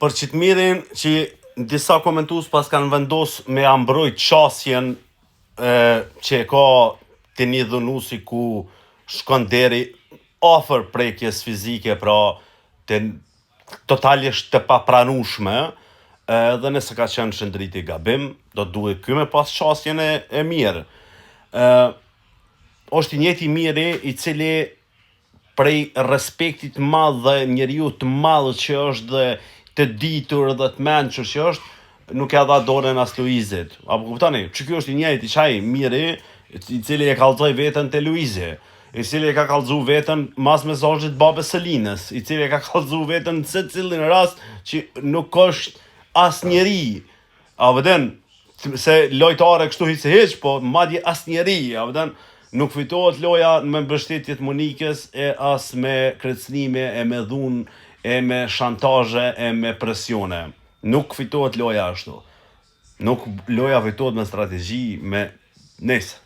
Për qit Mirin që disa komentues pas kanë vendos me ja mbrojt qasjen e, që e ka te një dhunusi ku shkon deri afër prekjes fizike, pra te totalisht të papranueshme, edhe nëse ka qenë Shëndriti gabim, do duhet ky me pas qasjen e, e mirë. Ë është i njëjti Miri i cili prej respektit të madh dhe njeriu të madh që është dhe të ditur dhe të mençur që është, nuk ja dha dorën as Luizit. Apo kuptoni? Që ky është i njëjti qaj Miri, i cili e kallzoi veten te Luizi, i cili e ka kallzu veten mas mesazhit babës së Linës, i cili e ka kallzu veten në secilin rast që nuk është asnjeri. A vëden, se lojtare kështu hiç se hiç, po madje asnjeri, a vëden, nuk fitohet loja me mbështetje të Monikës e as me kërcënime e me dhunë e me shantazhe e me presione. Nuk fitohet loja ashtu. Nuk loja fitohet me strategji, me Nëse.